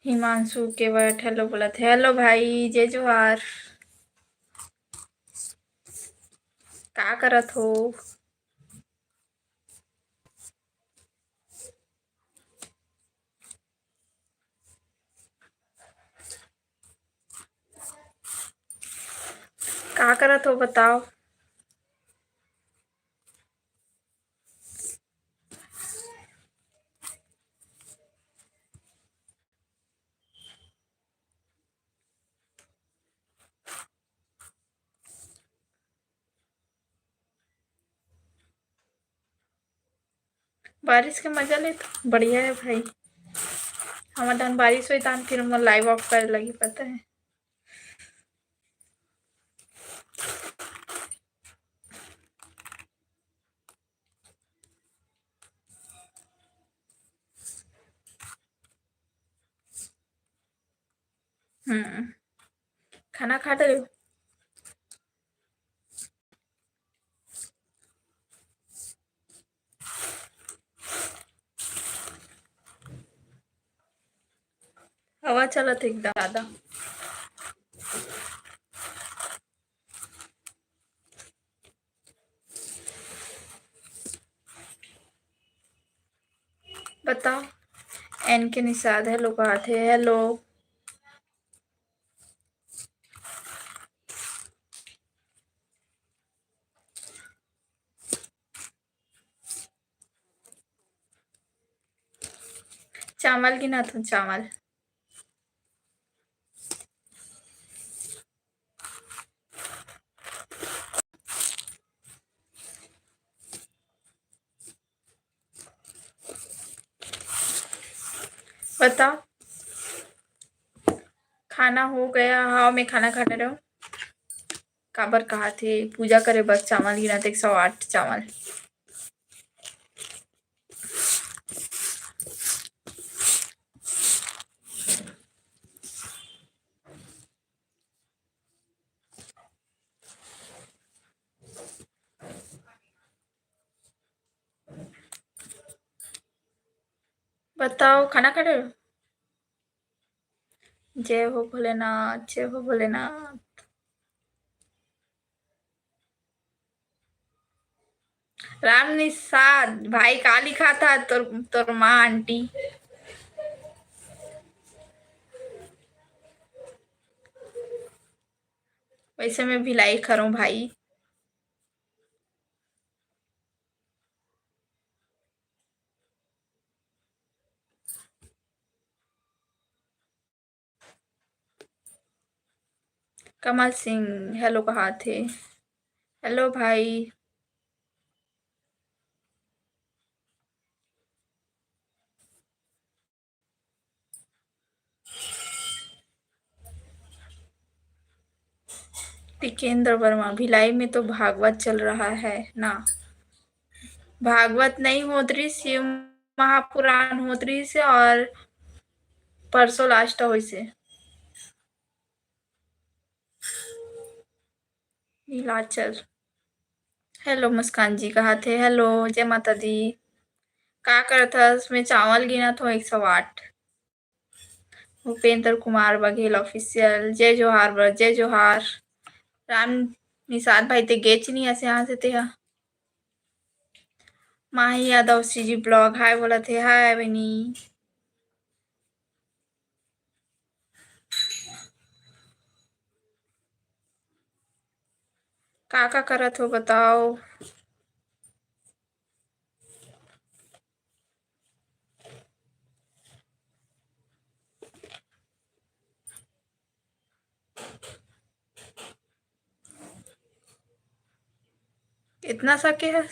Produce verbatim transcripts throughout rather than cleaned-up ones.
हिमांशु केवट hello बोलत हे। Hello भाई, जय जोहार। का करत हो? का करत हो बताओ? बारिश के मजा ले तो बढ़िया है भाई। हमर डहन बारिश होई तहन फिर मोर live off करे लगी, पता है। हम्म, खाना खा डरे हो? हवा चलत हे एकदम ज्यादा। बताओ, एन के निषाद hello कहाथे, hello। चावल गिनाथों, चावल। बताओ, खाना हो गया? हाँ, मैं खाना खा रहा हूँ। काबर कहाथे पूजा करे बर चावल गिनाथे, एक सौ आठ चावल। बताओ, खाना खा रहे हो? जय हो भोलेनाथ, जय हो भोलेनाथ। राम निषाद भाई, का लिखा था तोर, तोर माँ आंटी? वैसे मैं भिलाई खरों भाई। कमल सिंह hello कहाथे, hello भाई। टिकेंद्र वर्मा, भिलाई में तो भागवत चल रहा है ना? भागवत नहीं होत रहिस, शिव महापुराण होत रहिस हे और परसों last होइस हे। नीलाचल। Hello मुस्कान जी, कहाथे? Hello, जय माता दी। का करत हस? मैं चावल गिनत हों, एक सौ आठ। भूपेंद्र कुमार बघेल official, जय जोहार बर, जय जोहार। राम निषाद भाई, ते गेच नहीं हस यहाँ से, ते हा। माही यादव CG blog hi बोलत हे, hi बनी। का का करत हो बताओ? इतना सा के है?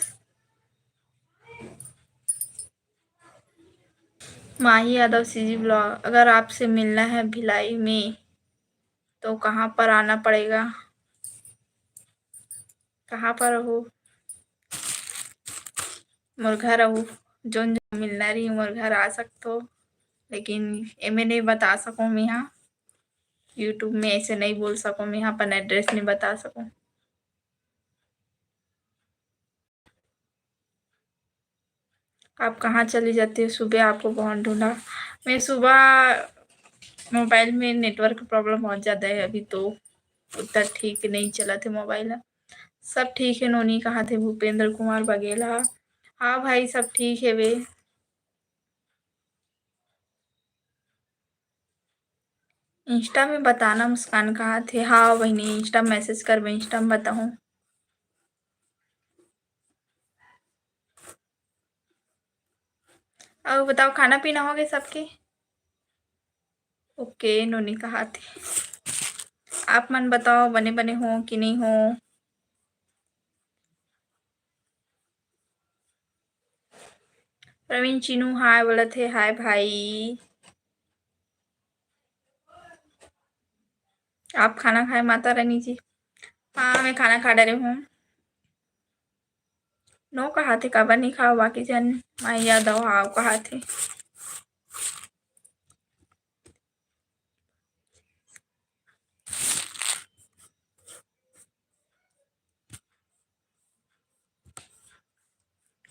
माही यादव, सीजी ब्लॉग, अगर आपसे मिलना है भिलाई में तो कहाँ पर आना पड़ेगा? कहाँ पर हो? मोर घर अउ जोन जगह मिलना रही, मोर घर आ सकथो, लेकिन एमे नहीं बता सकूँ मैं, हाँ, YouTube में ऐसे नहीं बोल सकूँ मैं, अपन address नहीं बता सकूँ। आप कहाँ चली जाती हो? सुबह आपको बहुत ढूंढा। मैं सुबह, मोबाइल में network problem बहुत ज़्यादा है अभी, तो उतना ठीक नहीं चलत हे मोबाइल ह। सब ठीक हे नोनी, कहाथे भूपेंद्र कुमार बघेल ह। हाँ भाई, सब ठीक हे बे। Insta में बताना, मुस्कान कहाथे। हाँ बहिनी, Insta message करबे, Insta में बताहूँ। अउ बताओ, खाना पीना हो गए सबके? OK नोनी कहाथे। आप मन बताओ, बने बने हो कि नहीं हो? प्रवीण चीनू हाय बोलत हे, हाय भाई। आप खाना खाए माता रानी जी? हाँ, मैं खाना खा डरे हूँ। नो कहाथे, काबर नहीं खाओ, बाकी जन माई यादव हाव कहाथे।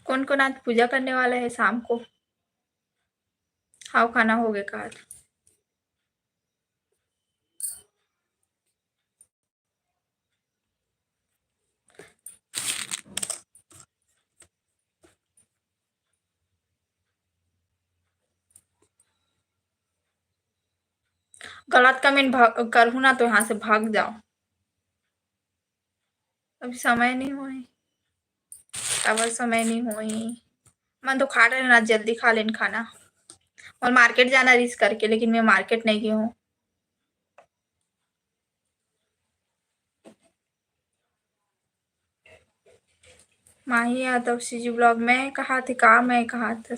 कौन कौन आज पूजा करने वाला है शाम को? हाव खाना हो गए कहाथे। गलत comment करहू ना तो यहाँ से भाग जाओ। अभी समय नहीं होही। काबर समय नहीं होही? मन तो खा डरेन, जल्दी खा लेन खाना। मोर market जाना रहिस करके, लेकिन मैं market नहीं गई हूँ। माही यादव CG blog में कहाथे का? मैं कहाथे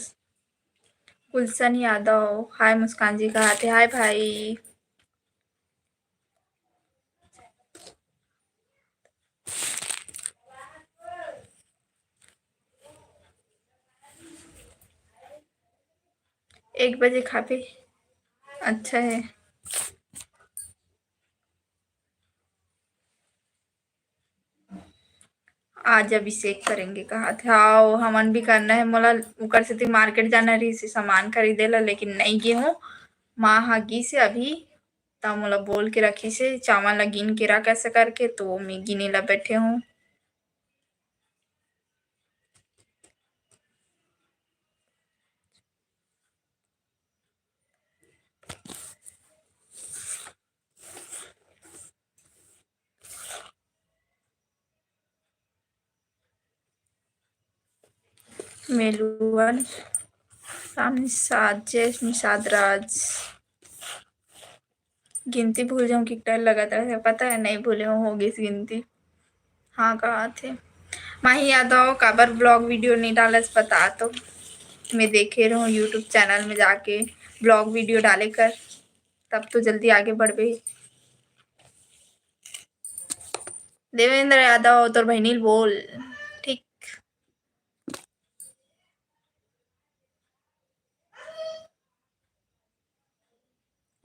गुलशन यादव। हाय मुस्कान जी कहाथे, हाय भाई। एक बजे खाबे, अच्छा है। आज अभिषेक करेंगे कहाथे। हाव, हमन भी करना है। मोला ओकर सेती market जाना रहिस हे सामान खरीदे ला, लेकिन नई गे हूँ। माँ ह गिस हे अभी, त मोला बोल के रखिस हे, चावल ला गिन के रख ऐसे करके, तो मैं गिने ला बैठे हूँ। मेलुआ, राम निषाद, जय निषाद राज। गिनती भूल जाऊँ कि डर लगत रहे, पता है, नहीं भूले हूँ, हो गई गिनती। हाँ, कहाथे। माही यादव काबर blog video नहीं डालस, बता तो। मैं देखे रहूँ YouTube channel में जाके blog video डाले कर, तब तो जल्दी आगे बढ़बे। देवेंद्र यादव, तोर बहिनी ल बोल, ठीक।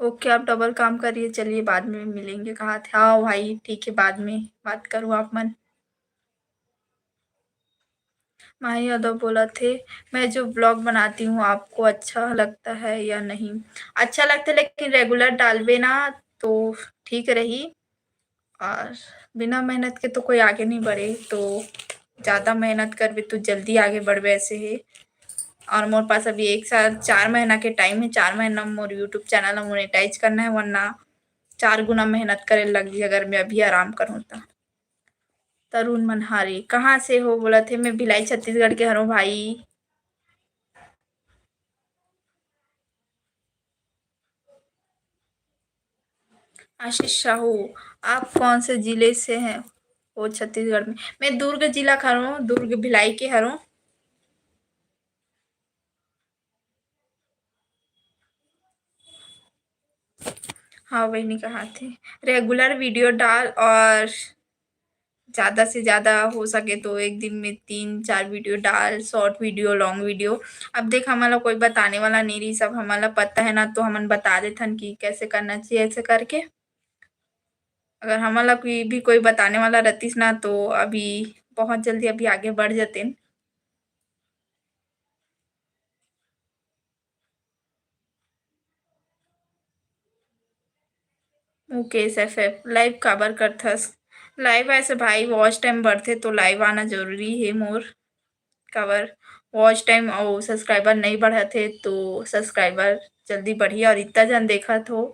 OK, आप double काम करिए, चलिए बाद में मिलेंगे कहाथे। हाँ भाई, ठीक है, बाद में बात करूँ आप मन। माही यादव बोलथे, मैं जो blog बनाती हूँ, आपको अच्छा लगता है या नहीं? अच्छा लगथे, लेकिन regular डालबे ना तो ठीक रही। और बिना मेहनत के तो कोई आगे नहीं बढ़े, तो ज़्यादा मेहनत करबे तो जल्दी आगे बढ़बे, ऐसे हे। और मोर पास अभी एक साल चार महीना के time है, चार महीना में मोर YouTube channel ला monetize करना है, वरना चार गुना मेहनत करे लगही अगर मैं अभी आराम करूँ त। तरुण मनहारी, कहाँ से हो? बोलथे, मैं भिलाई छत्तीसगढ़ के हरों भाई। आशीष साहू, आप कौन से जिले से हैं? वो छत्तीसगढ़ में। मैं दुर्ग जिला के हरों, दुर्ग भिलाई के हरों। हाँ, वही नहीं कहा थे। Regular video डाल और ज़्यादा से ज़्यादा हो सके तो एक दिन में तीन चार video डाल, short video, long video। अब देख, हमन ला कोई बताने वाला नहीं रही, सब हमन ला पता है ना, तो हमन बता देथन कि कैसे करना चाहिए ऐसे करके। अगर हमन ला कोई भी कोई बताने वाला रहतीस ना, तो अभी बहुत जल्दी अभी आगे बढ़ जातेन। मुकेश एफ एफ, live काबर करथस? Live ऐसे भाई watch time बढ़थे तो live आना जरूरी हे मोर। काबर watch time अउ subscriber नहीं बढ़त हे तो subscriber जल्दी बढ़ही, और इतना जन देखत हो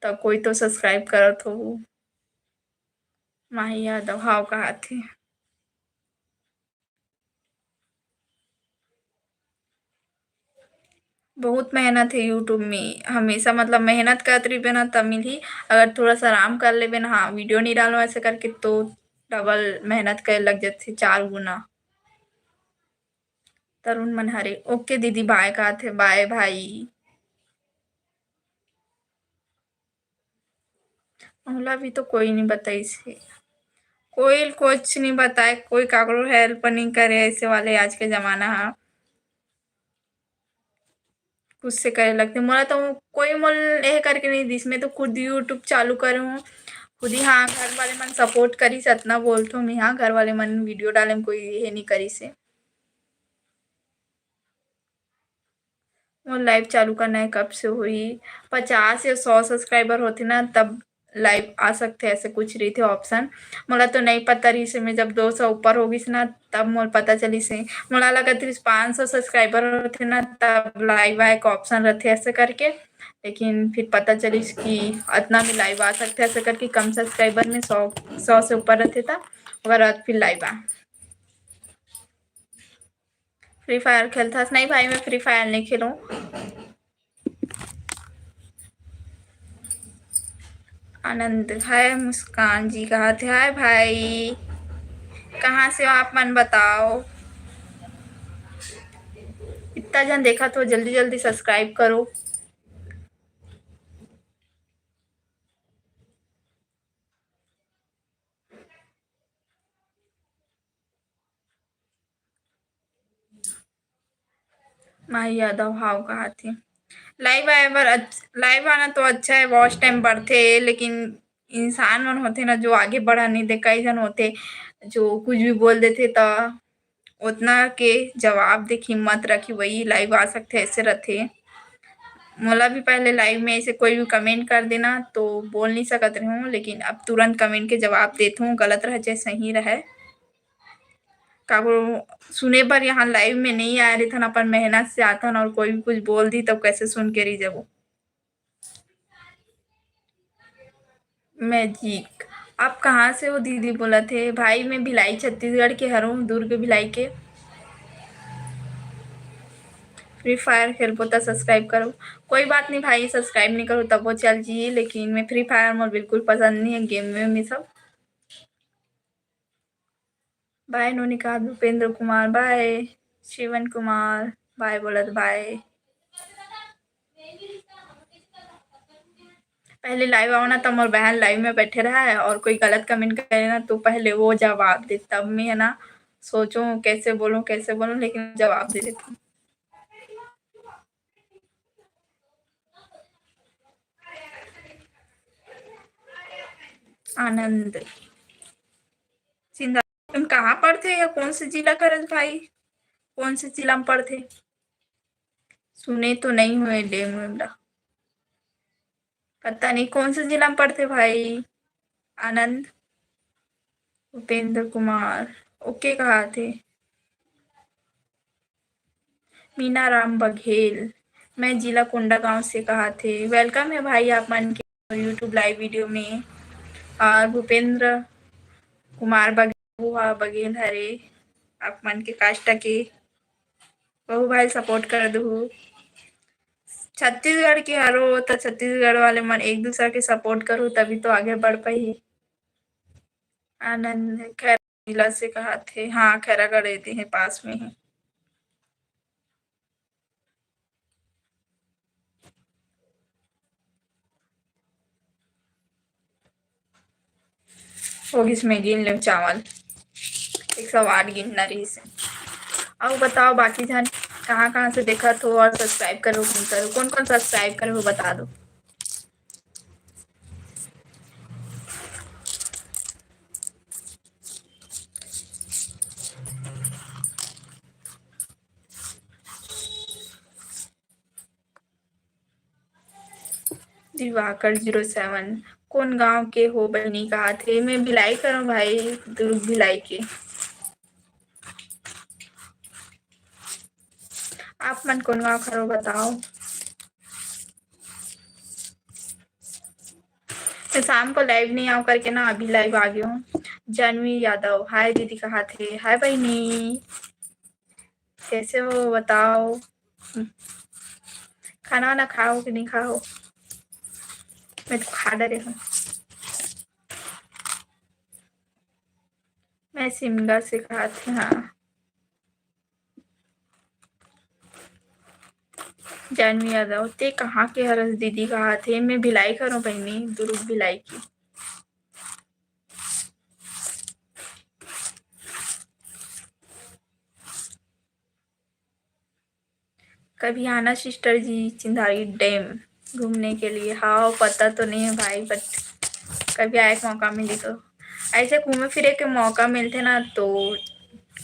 त कोई तो subscribe करत हो। माही यादव, हाव कहाथे। बहुत मेहनत हे YouTube में, हमेशा मतलब मेहनत करत रहिबे ना तब मिलही। अगर थोड़ा सा आराम कर लेबे ना, हाँ, video नहीं डालो ऐसे करके, तो double मेहनत करे लग जाथे, चार गुना। तरुण मनहरे, OK दीदी, bye कहाथे, bye भाई। मोला भी तो कोई नहीं बताइस हे, कोई कुछ नहीं बताए, कोई काकरो help नहीं करे, ऐसे वाले आज के जमाना हा। खुद से करे लगथे। मोला तो कोई मोल एह करके नहीं दिस, मैं तो खुद YouTube चालू करे हूँ, खुद ही। हाँ, घर वाले मन support करिस, अतना बोलथो मैं। हाँ, घर वाले मन video डाले में कोई ये नहीं करिस हे। मोर live चालू करना है, कब से होही? पचास या सौ subscriber होथे ना, तब live आ सकथे, ऐसे कुछ रहिथे option। मोला तो नहीं पता रहिस हे, मैं जब दो सौ ऊपर हो गिस ना, तब मोला पता चलिस हे। मोला लगत रहिस पाँच सौ subscriber होथे ना, तब live आए के option रहिथे ऐसे करके, लेकिन फिर पता चलिस कि अतना में live आ सकथे ऐसे करके, कम subscriber में सौ, सौ से ऊपर रहिथे त ओकर बाद फिर live आ। Free Fire खेलथस? नहीं भाई, मैं Free Fire नहीं खेलूँ। आनंद, हाय मुस्कान जी, कहाथे? हाय भाई, कहाँ से हो आप मन बताओ? इतना जन देखा तो जल्दी जल्दी subscribe करो। माही यादव, हाव कहाथे। Live आए बर अच्छ-, live आना तो अच्छा है, watch time बढ़थे, लेकिन इंसान मन होथे ना जो आगे बढ़ा नहीं दे, कई झन होथे जो कुछ भी बोल देथे त ओतना के जवाब दे के हिम्मत रखी, वही live आ सकथे, ऐसे रथे। मोला भी पहले live में ऐसे कोई भी comment कर देना तो बोल नहीं सकत रहूँ, लेकिन अब तुरंत comment के जवाब देथूँ, गलत रहे चाहे सही रहे। काकरो सुने बर यहाँ live में नहीं आए रहिथन, अपन मेहनत से आथन और कोई भी कुछ बोल दी तब कैसे सुन के रह जाबो। Magic, आप कहाँ से हो दीदी? बोलथे भाई, मैं भिलाई छत्तीसगढ़ के हरहूँ, दुर्ग भिलाई के। Free Fire खेलबो त subscribe करो। कोई बात नहीं भाई, subscribe नहीं करो तब वो चल जी, लेकिन मैं Free Fire मोर बिल्कुल पसंद नहीं है game में, में सब। Bye नोनिका, Bhupendra Kumar, bye Sivan Kumar, bye बोलत bye। पहले live आओ ना, तो मोर बहन live में बैठे रहा है और कोई गलत comment करे ना, तो पहले वो जवाब दे, तब मैं, है ना, सोचूं कैसे बोलूं, कैसे बोलूं, लेकिन जवाब दे देती हूँ। आनंद, सिंधा, तुम कहाँ पढ़थे या कौन से जिला करत भाई, कौन से जिला में पढ़थे? सुने तो नहीं हुए डे मुंडा। पता नहीं कौन से जिला में पढ़थे भाई। आनंद, उपेंद्र कुमार, OK कहाथे। मीना राम बघेल, मैं जिला कोंडागांव से कहाथे। Welcome है भाई आप मन के YouTube live video में। और भूपेंद्र कुमार बघेल, वो हा बघेल हरे, आप मन के काष्टा के। वहू भाई support कर दुहू। छत्तीसगढ़ के हरो त छत्तीसगढ़ वाले मन एक दूसरा के support करो, तभी तो आगे बढ़ पाही। आनंद, खैर जिला से कहाथे। हाँ, खैरागढ़ एती है, पास में है। हो गिस, मैं गिन लेव चावल, एक सौ आठ गिनना रहिस हे। अउ बताओ बाकी झन कहाँ कहाँ से देखत हो और subscribe करे हो कि नहीं करे हो, कौन कौन subscribe करे हो बता दो। दिवाकर zero seven, कोन गांव के हो बहिनी, कहाथे? मैं भिलाई के हरों भाई, दुर्ग भिलाई के। आप मन कोन गांव के हरो बताओ। मैं शाम को live नहीं आऊं करके ना अभी live आ गई हूँ। जानवी यादव, हाय दीदी, कहाथे? हाय बहिनी, कैसे हो बताओ? खाना वाना खाओ कि नहीं खाओ? मैं तो खा डरे हूँ। मैं सिमगा से कहाथे, हाँ। जानवी यादव, ते कहाँ के हरस दीदी, कहाथे? मैं भिलाई के हरों बहिनी, दुर्ग भिलाई की। कभी आना sister जी चिंधारी dam घूमने के लिए। हाँ, पता तो नहीं है भाई, but कभी आए के मौका मिली तो। ऐसे घूमे फिरे के मौका मिलथे ना, तो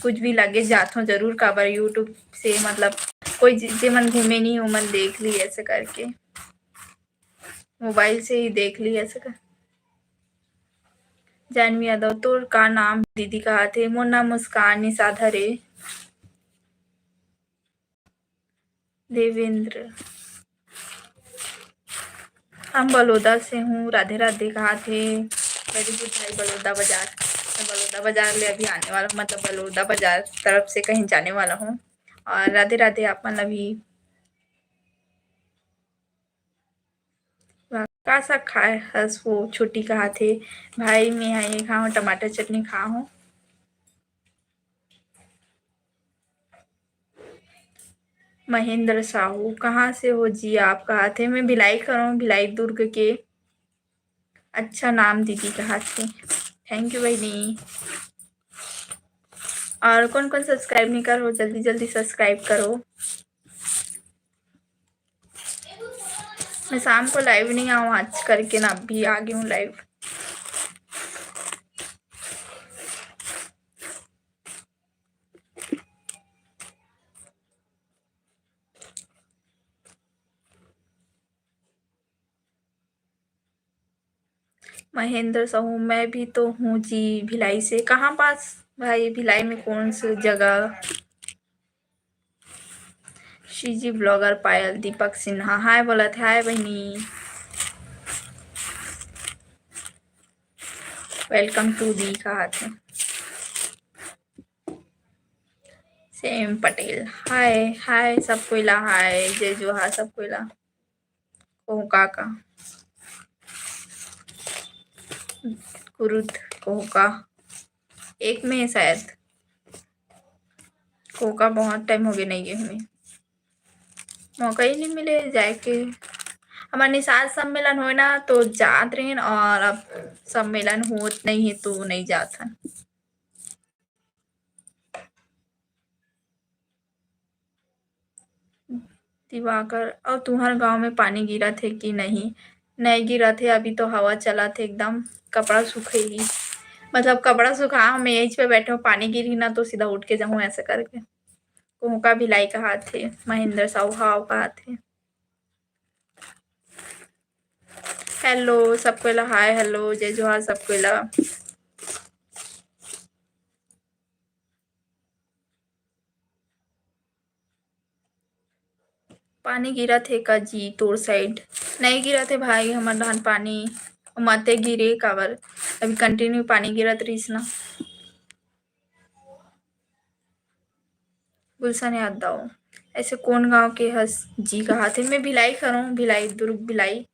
कुछ भी लगे जाथों जरूर, काबर YouTube से, मतलब, कोई जे-, जे मन घूमे नहीं, वो मन देख ली ऐसे करके, mobile से ही देख ली ऐसे कर। जानवी यादव, तोर का नाम दीदी, कहाथे? मोर नाम मुस्कान निषाद हरे। देवेंद्र, हम बलौदा से हूँ, राधे राधे, कहाथे? Very good भाई, बलौदा बाजार। मैं बलौदा बाजार ले अभी आने वाला हूँ, मतलब बलौदा बाजार तरफ से कहीं जाने वाला हूँ। और राधे राधे आप मन ला भी। वाह, का साग खाए हस वो छोटी, कहाथे? भाई, मैं हा ये खाऊं, टमाटर चटनी खाऊं। महेंद्र साहू, कहाँ से हो जी आप, कहाथे? मैं भिलाई के हरों, भिलाई दुर्ग के। अच्छा नाम दीदी, कहाथे। Thank you बहिनी। और कौन कौन subscribe नहीं करो, जल्दी जल्दी subscribe करो। मैं शाम को live नहीं आऊँ आज करके ना, अभी आ गई हूँ live। महेंद्र साहू, मैं भी तो हूँ जी भिलाई से। कहाँ पास भाई, भिलाई में कौन सी जगह? सीजी blogger पायल, दीपक सिन्हा, हाय बोलत, हाय बहिनी। Welcome to दी कहाथे। सेम पटेल, हाय, हाय सब कोई ला, हाय, जय जोहार सब कोई ला। कोहका का कुरुद, कोहका एक में शायद। कोहका बहुत time हो गए नहीं गए हुए, मौका ही नहीं मिले जाए के। हमारे निषाद सम्मेलन होए ना तो जात रहेन, और अब सम्मेलन होत नहीं है तो नहीं जात हन। दिवाकर, अउ तुहर गांव में पानी गिरत हे कि नहीं? नहीं गिरत हे, अभी तो हवा चलत हे एकदम, कपड़ा सूखे ही, मतलब कपड़ा सुखा, हम यही पे बैठे हो, पानी गिरही ना तो सीधा उठ के जाऊँ ऐसे करके। कोहका भिलाई कहाथे, महेंद्र साहू हाव कहाथे। Hello सबको ला, हाय, hello, जय जोहार सबको ला। पानी गिरत हे का जी तोर side? नहीं गिरत हे भाई, हमर धान पानी मते गिरे, काबर अभी continue पानी गिरत रहिस ना। गुलशन यादव, ऐसे कौन गांव के हस जी कहाथे? मैं भिलाई के हरों, भिलाई, दुर्ग भिलाई।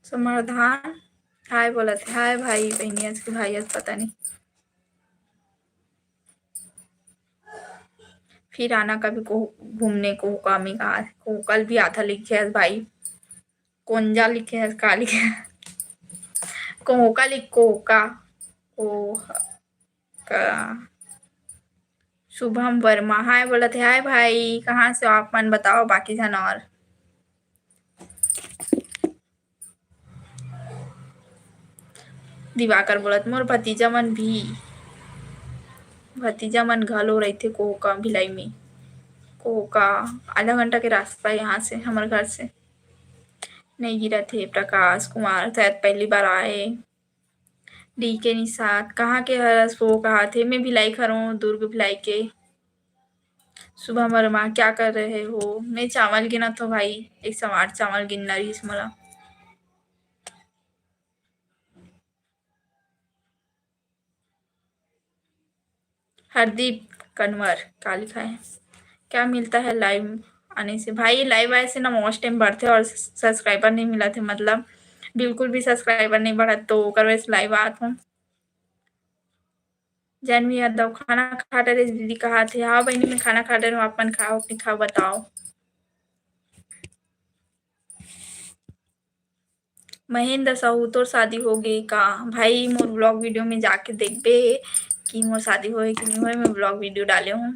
समाधान, हाय बोलत हे, हाय भाई, बहिनी, आज के भाई, आज पता नहीं। फिर आना कभी को घूमने को, कामी का, को कल भी आथा लिखे भाई। कोंजा लिखे हे, का लिखे हे? कोहका लिख, कोहका, कोहका। शुभम वर्मा हाय बोलत हे, हाय भाई, कहाँ से हो आप मन, बताओ बाकी झन। और दिवाकर बोलत, मोर भतीजा मन भी, भतीजा मन घलो रहिथे कोहका भिलाई में। कोहका आधा घंटा के रास्ता यहाँ से, हमर घर से। नहीं गिरत हे प्रकाश कुमार, शायद पहली बार आए। डी के निषाद, कहाँ के हरस वो कहा थे, मैं भिलाई खरों, दुर्ग भिलाई के। शुभम वर्मा, क्या कर रहे हो? मैं चावल गिनत हों भाई, एक सवार चावल गिनना रहिस मोला। हरदीप कनवर का लिखा है, क्या मिलता है लाइव आने से? भाई, लाइव आए से ना वॉच टाइम बढ़थे और सब्सक्राइबर नहीं मिलत हे, मतलब बिल्कुल भी सब्सक्राइबर नहीं बढ़त, तो ओकर वजह से लाइव आत हों। जानवी यादव, खाना खा डरे दीदी कहा थे? हाँ बहनी, मैं खाना खा डरे हों, आप मन खाओ कि नहीं खाओ बताओ। महेंद्र साहू, तोर शादी हो गे का? भाई, मोर vlog video में जाके देखबे कि मोर शादी होए कि नहीं होए, मैं vlog video डाले हों।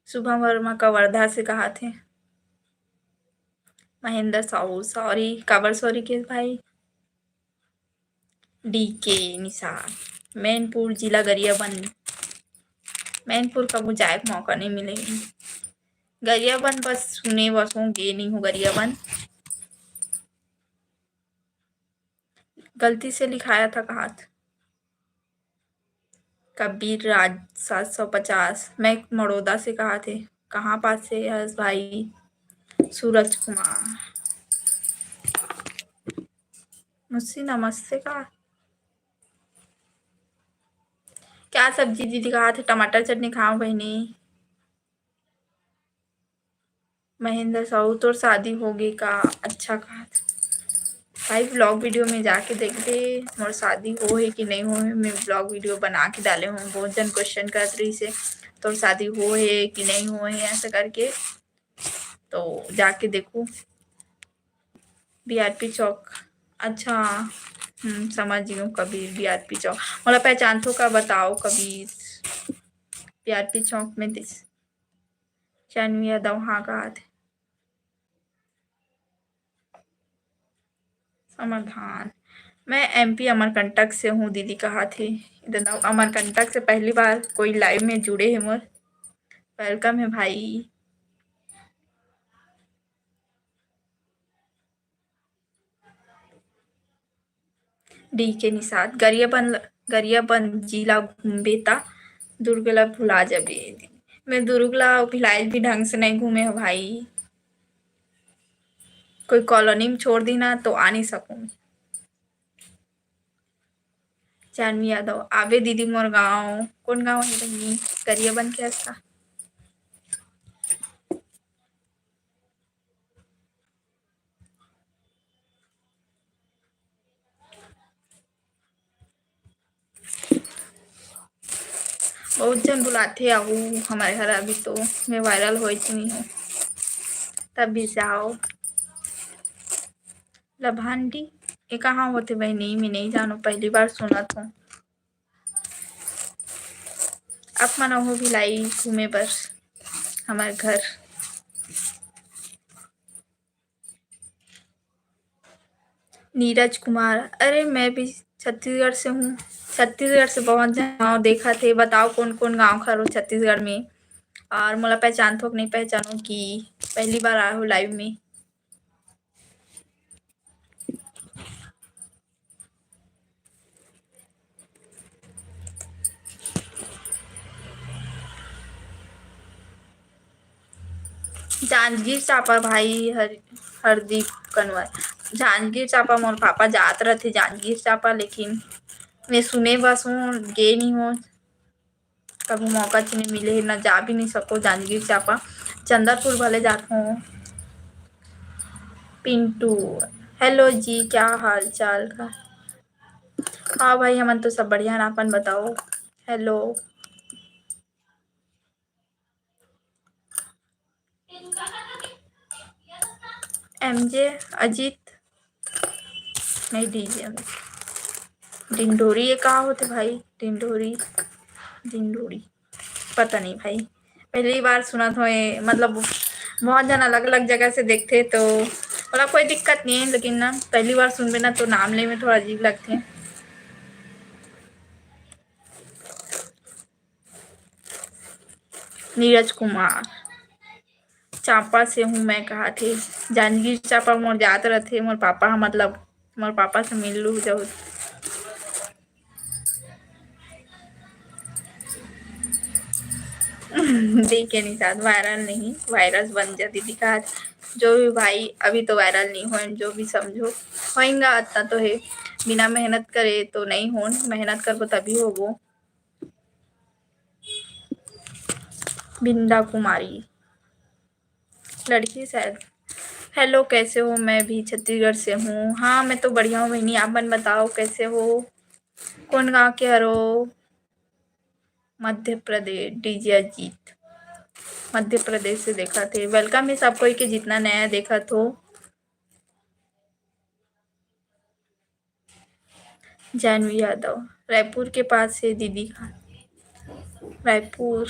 शुभम वर्मा कवर्धा से कहा थे। महेंद्र साहू, sorry, काबर sorry के भाई? डी के निषाद, मैनपुर, जिला गरियाबंद। मैनपुर कभू जाए के मौका नहीं मिले। गरियाबंद बस सुने बस हों, गे नहीं हों गरियाबंद। गलती से लिखाया था कहा था। कबीर राज सात सौ पचास, मैं मड़ौदा से कहा थे। कहाँ पास से हस भाई? सूरज कुमार। मुस्सी नमस्ते का? क्या सब्जी दीदी कहा थे? टमाटर चटनी खाओ बहनी। महेंद्र साहू, तोर शादी हो गे का? अच्छा कहा थे। भाई, vlog video में जाके देखबे, मोर शादी हो हे कि नहीं हो हे, मैं vlog video बना के डाले हों। बहुत जन question करत रहिस हे, तोर शादी हो हे कि नहीं हो हे, ऐसा करके, तो जाके देखू। बीआरपी चौक, अच्छा, हम्म, समझ गई हूँ कबीर, बीआरपी चौक। मोला पहचानथो का बताओ कबीर, बीआरपी चौक में दिस। जानवी यादव, हाँ कहा थे। समाधान, मैं एमपी अमरकंटक से हूँ दीदी कहा थे। इधर अमरकंटक से पहली बार कोई लाइव में जुड़े हे मोर, welcome हे भाई। डी के निषाद, गरियाबंद, गरियाबंद जिला घूमबे ता दुर्ग ला भुला जाबे। मैं दुर्ग ला भिलाई भी ढंग से नहीं घूमे हो भाई, कोई कॉलोनी में छोड़ दी ना तो आ नहीं सकूँ। जानवी यादव, आबे दीदी मोर गाँव। कौन गाँव है बहनी? गरियाबंद के हस का? बहुत जन बुलाथे, आहू हमारे घर। अभी तो मैं viral होए तो नहीं हूँ, तब भी जाओ। लभांडी, ये कहाँ होथे बहनी? मैं नहीं जानों, पहली बार सुनत हों। आप मन आहू भिलाई घूमे बर हमारे घर। नीरज कुमार, अरे मैं भी छत्तीसगढ़ से हूँ। छत्तीसगढ़ से बहुत जन गाँव देखा थे, बताओ कौन कौन गाँव खरो छत्तीसगढ़ में, और मोला पहचानथो कि नहीं पहचानो कि पहली बार आए हो लाइव में। जांजगीर चांपा भाई हर-, हरदीप कनवर, जांजगीर चांपा मोर पापा जात रथे जांजगीर चांपा, लेकिन मैं सुने बस हूँ, गे नहीं हूँ, कभी मौका च नहीं मिले हे, ना जा भी नहीं सको जांजगीर चांपा। चंदरपुर भले जात हूँ। पिंटू, हेलो जी, क्या हाल चाल का? हाँ भाई, हमन तो सब बढ़िया ना, अपन बताओ। हेलो। एमजे अजीत, नहीं, डीजे अमित। डिंडोरी ये का होथे भाई? डिंडोरी, डिंडोरी, पता नहीं भाई, पहली बार सुनत हों ये, मतलब बहुत झन अलग-अलग जगह से देखथे तो मतलब कोई दिक्कत नहीं है, लेकिन ना पहली बार सुनबे ना तो नाम ले में थोड़ा अजीब लगथे। नीरज कुमार, चांपा से हूँ मैं कहाथे। जांजगीर चांपा मोर जात रथे, मोर पापा ह, मतलब मोर पापा से मिल लू जाहू। देख के निषाद, वायरल नहीं, वायरस बन जा दीदी कहाथे। जो भी भाई, अभी तो वायरल नहीं होए, जो भी समझो होएगा, अतना तो है। बिना मेहनत करे तो नहीं होन, मेहनत करबो तभी होबो। बिंदा कुमारी लड़की शायद। हेलो, कैसे हो? मैं भी छत्तीसगढ़ से हूँ। हाँ, मैं तो बढ़िया हूँ बहिनी, आप मन बताओ कैसे हो? कौन गाँव के हरो? मध्य प्रदेश, डीजे अजीत मध्य प्रदेश से देखा थे। वेलकम है सब कोई के जितना नया देखा थो। जानवी यादव, रायपुर के पास है दीदी का। रायपुर।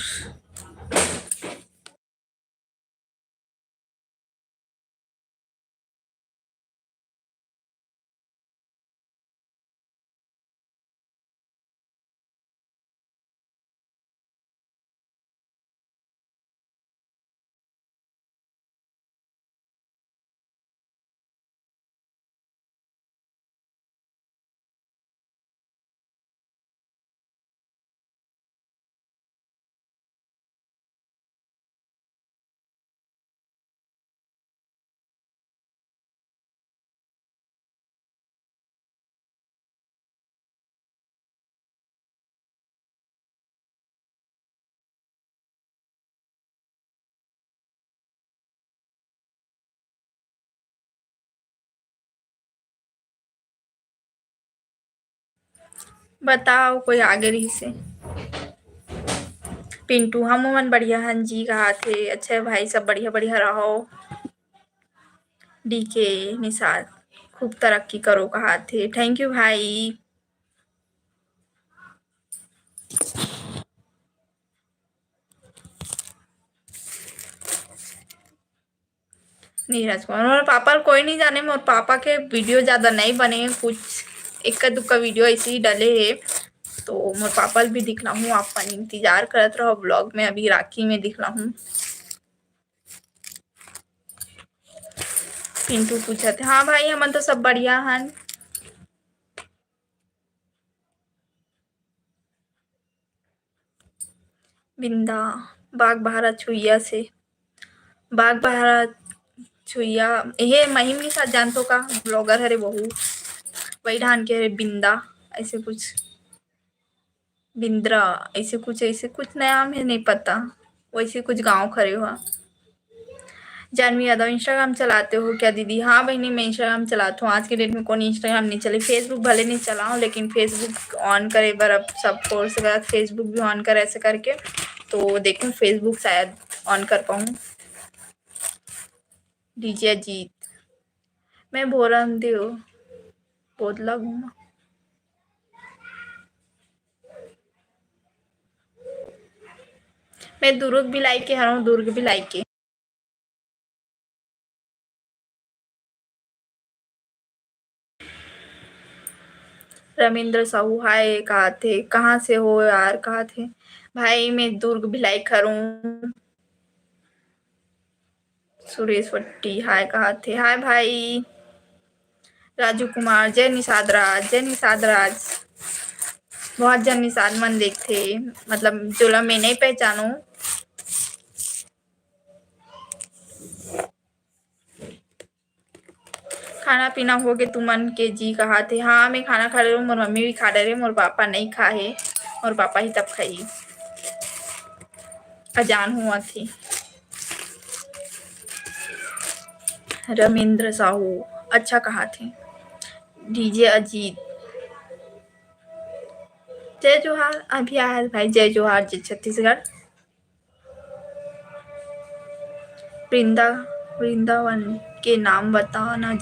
बताओ, कोई आगे रहिसे? पिंटू, हम मन बढ़िया हन जी कहाथे। अच्छा है भाई, सब बढ़िया बढ़िया रहो। डीके निषाद, खूब तरक्की करो कहाथे। थैंक यू भाई। नीरज कुमार, मोर पापा ल कोई नहीं जाने, मोर पापा के वीडियो ज्यादा नहीं बने, कुछ इक्का दुक्का वीडियो ऐसे ही डले है, तो मोर पापा ल भी दिखलाहूँ, आप मन इंतजार करत रहो ब्लॉग में, अभी राखी में दिखलाहूँ। पिंटू पूछत हे, हाँ भाई, हमन तो सब बढ़िया हन। बिंदा, बागबाहरा छुइया से, बागबाहरा छुइया, एहे महिम निषाद जानथो का, ब्लॉगर हरे बहू, वही ढान के हरे बिंदा, ऐसे कुछ, बिंद्रा, ऐसे कुछ, ऐसे कुछ नाम है, नहीं पता, वैसे कुछ गाँव खरे हुआ। जानवी यादव, Instagram चलाते हो क्या दीदी? हाँ बहिनी, मैं Instagram चलात हूँ। आज के डेट में कौन Instagram नहीं चले, Facebook भले नहीं चलाओ, लेकिन Facebook on करे बर अब सब फोर्स करत, Facebook भी on करे ऐसे करके, तो देखूँ Facebook शायद on कर पाऊँ। डीजे अजीत, मैं भोरमदेव, बोदला घूमा। मैं दुर्ग भिलाई के हरौं, दुर्ग भिलाई के। रविंद्र साहू, हाय, कहाथे, कहाँ से हो यार, कहाथे। भाई, मैं दुर्ग भिलाई के हरौं। सुरेश वट्टी, हाय, कहाथे, हाय भाई। राजू कुमार, जय निषाद राज, जय निषाद राज। बहुत झन निषाद मन देखथे, मतलब, जोला मैं नहीं पहचानूं। खाना पीना होगे तुमन के जी कहाथे? हाँ, मैं खाना खा डरे हूँ, मोर मम्मी भी खा डरे, मोर पापा नहीं खा हे, मोर पापा ही तब खाही। अजान हुआ थी। रविंद्र साहू, अच्छा कहाथे। डीजे अजीत, जय जोहार। अभी आया है भाई, जय जोहार, जय छत्तीसगढ़। वृंदा, वृंदावन, के नाम बताना।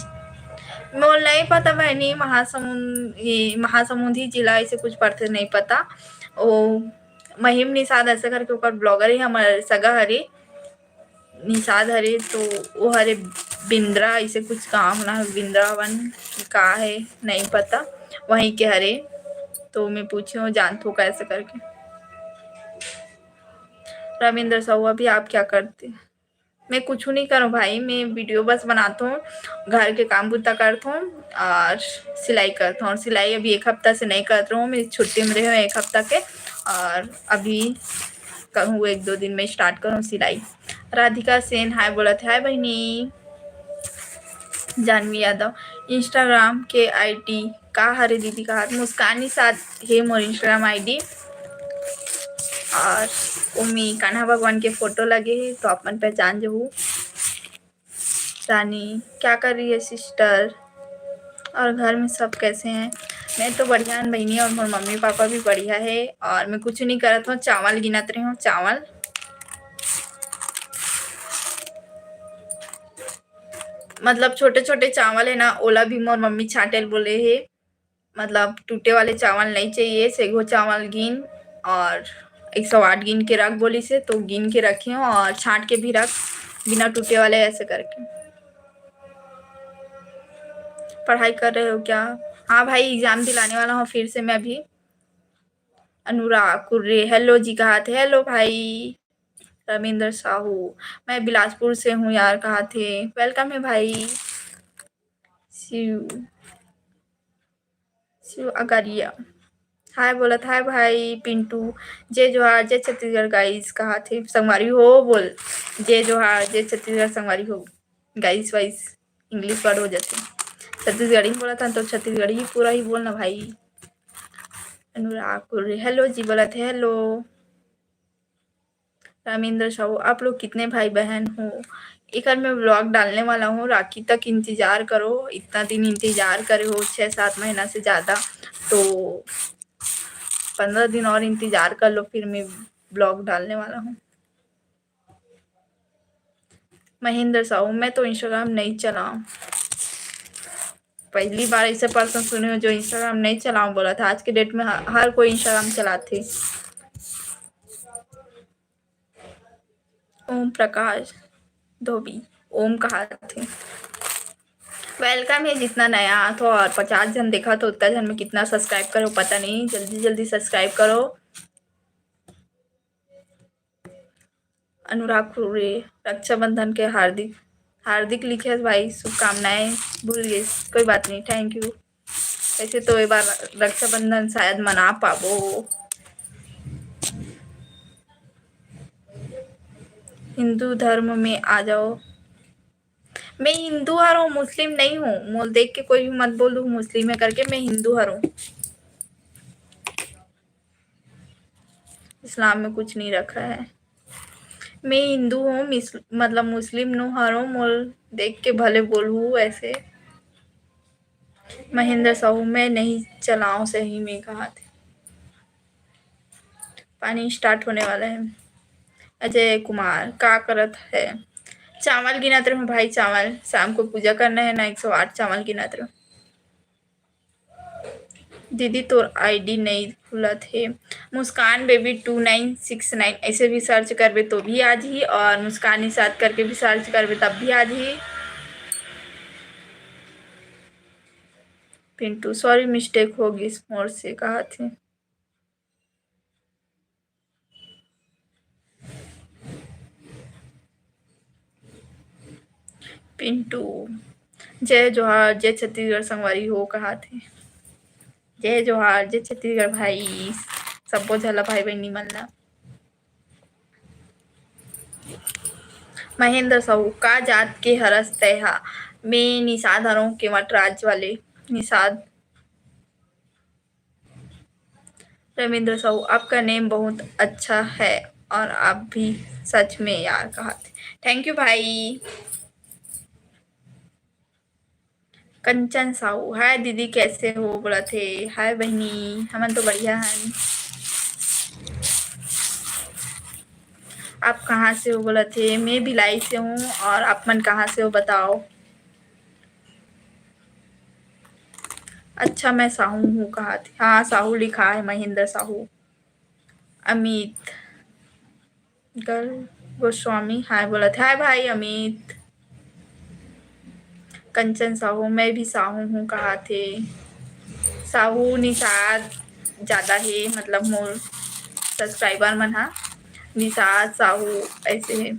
मोला नहीं पता बहनी, महासमुंद, ये महासमुंदी जिला ऐसे कुछ पड़थे, नहीं पता। ओ महिम निषाद ऐसे करके ओकर blogger हे, हमर सगा हरे निषाद हरे, तो वो हरे बिंद्रा, ऐसे कुछ गाँव ना, बिंद्रावन का है, नहीं पता, वहीं के हरे। तो मैं पूछी हूँ, जानथो कैसे करके। रविंद्र साहू, अभी आप क्या करते? मैं कुछ नहीं करूँ भाई, मैं video बस बनाता हूँ, घर के काम बुता करता हूँ और सिलाई करता हूँ। और सिलाई अभी एक हफ्ता से नहीं करता हूँ, मैं छुट्टी में रहे हूँ एक हफ्ता के, और अभी करूँ, एक दो दिन में start करूँ सिलाई। राधिका सेन हाय बोलत हे, हाय बहिनी। जानवी यादव, Instagram के ID का हरे दीदी? कहा मुस्कान निषाद हे मोर Instagram ID, और ओमे कान्हा भगवान के photo लगे हे, तो अपन पहचान जहू। रानी, क्या कर रही है sister? और घर में सब कैसे हैं? मैं तो बढ़िया हन बहिनी, और मोर मम्मी पापा भी बढ़िया है। और मैं कुछ नहीं करत हूँ, चावल गिनत रही हूँ, चावल, मतलब छोटे छोटे चावल है ना, ओला भी मोर मम्मी छांटे ल बोले हे, मतलब टूटे वाले चावल नहीं चाहिए, सेगो चावल गिन और एक सौ आठ गिन के रख बोली से, तो गिन के रखी हूँ और छांट के भी रख, बिना टूटे वाले, ऐसे करके। पढ़ाई कर रहे हो क्या? हाँ भाई, exam दिलाने वाला हूँ फिर से मैं अभी। अनुराग कुर्रे, hello जी कहा थे, hello भाई। रविंद्र साहू, मैं बिलासपुर से हूँ यार कहा थे, welcome है भाई। शिव, शिव अगारिया, हाय बोलत, हाय भाई पिंटू, जय जोहार, जय छत्तीसगढ़ guys कहा थे, संगवारी हो बोल, जय जोहार, जय छत्तीसगढ़ संगवारी हो। Guys वाइज English word हो जाते हैं, छत्तीसगढ़ी में बोला था तो छत्तीसगढ़ी ही पूरा ही बोलना भाई। अनुराग कुर्रे, hello जी बोला थे, hello। रामेंद्र साहू, आप लोग कितने भाई बहन हो? एकर मैं vlog डालने वाला हूँ, राखी तक इंतजार करो। इतना दिन इंतजार करे हो, छः सात महीना से ज़्यादा, तो पंद्रह दिन और इंतजार कर लो, फिर मैं vlog डालने वाला हूँ। महेंद्र साहू, मैं तो Instagram नहीं चलाऊँ। पहली बार ऐसे person सुने हो जो Instagram नहीं चलाऊँ बोला था। आज के date में ह-, हर कोई Instagram चलाते। ओम प्रकाश धोबी, ओम कहा थे। Welcome है जितना नया आथो, और पचास झन देखा तो उतना झन में कितना subscribe करो पता नहीं, जल्दी जल्दी subscribe करो। अनुराग खुरे, रक्षाबंधन के हार्दिक, हार्दिक लिखे भाई, शुभकामनाएं, भूल गए, कोई बात नहीं, thank you। वैसे तो ये बार रक्षाबंधन शायद मना पाबो। हिंदू धर्म में आ जाओ। मैं हिंदू हरव, मुस्लिम नहीं हूँ। मोल देख के कोई भी मत बोलू मुस्लिम है करके, मैं हिंदू हरव। इस्लाम में कुछ नहीं रखा है। मैं हिंदू हूँ, मिस-, मतलब मुस्लिम नो हरव, मोल देख के भले बोलू ऐसे। महेंद्र साहू, मैं नहीं चलाऊं सही में कहा थे। पानी start होने वाला है। अजय कुमार, का करत है? चावल गिनत रहूं भाई, चावल। शाम को पूजा करना है ना, एक सौ आठ चावल गिनत रहूं। दीदी, तोर ID नहीं खुलत हे। मुस्कान baby two nine six nine ऐसे भी search करबे तो भी आ जही, और मुस्कान निषाद करके भी search करबे तब भी आ जही। पिंटू, sorry, mistake हो गिस मोर से, कहा थे। पिंटू, जय जोहार, जय छत्तीसगढ़ संगवारी हो, कहा थे। जय जोहार, जय छत्तीसगढ़ भाई, सब्बो झला भाई बहिनी मन ला। महेंद्र साहू, का जात के हरस तैहा? मैं निषाद हरों, केवट राज वाले निषाद। रविंद्र साहू, आपका name बहुत अच्छा है और आप भी सच में यार कहा थे। Thank you भाई। कंचन साहू, हाय दीदी, कैसे हो? बोला थे, हाय बहिनी, हमन तो बढ़िया हन। आप कहाँ से हो? बोला थे, मैं भिलाई से हूँ, और आप मन कहाँ से हो बताओ? अच्छा, मैं साहू हूँ कहाथे। हाँ, साहू लिखा है, महेंद्र साहू। अमित गर गोस्वामी हाय बोलत हे। हाय भाई अमित। कंचन साहू, मैं भी साहू हूँ कहाथे। साहू निषाद ज्यादा हे, मतलब मोर subscriber मन हा निषाद साहू ऐसे हे।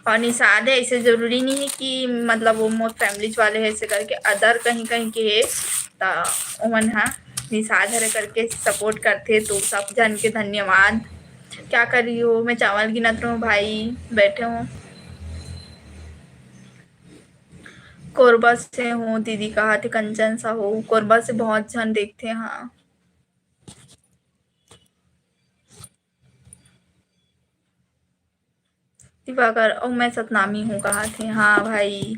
और निषाद हे, ऐसे जरूरी नहीं है कि मतलब वो मोर families वाले हे ऐसे करके, other कहीं कहीं के हे, त ओमन हा निषाद हरे करके support करथे, तो सब झन के धन्यवाद। क्या कर रही हो? मैं चावल गिनत रहूं भाई, बैठे हूँ। कोरबा से हूँ दीदी कहाथे कंचन साहू। कोरबा से बहुत झन देखथे, हाँ। दिवाकर, ओ मैं सतनामी हूँ कहाथे। हाँ भाई।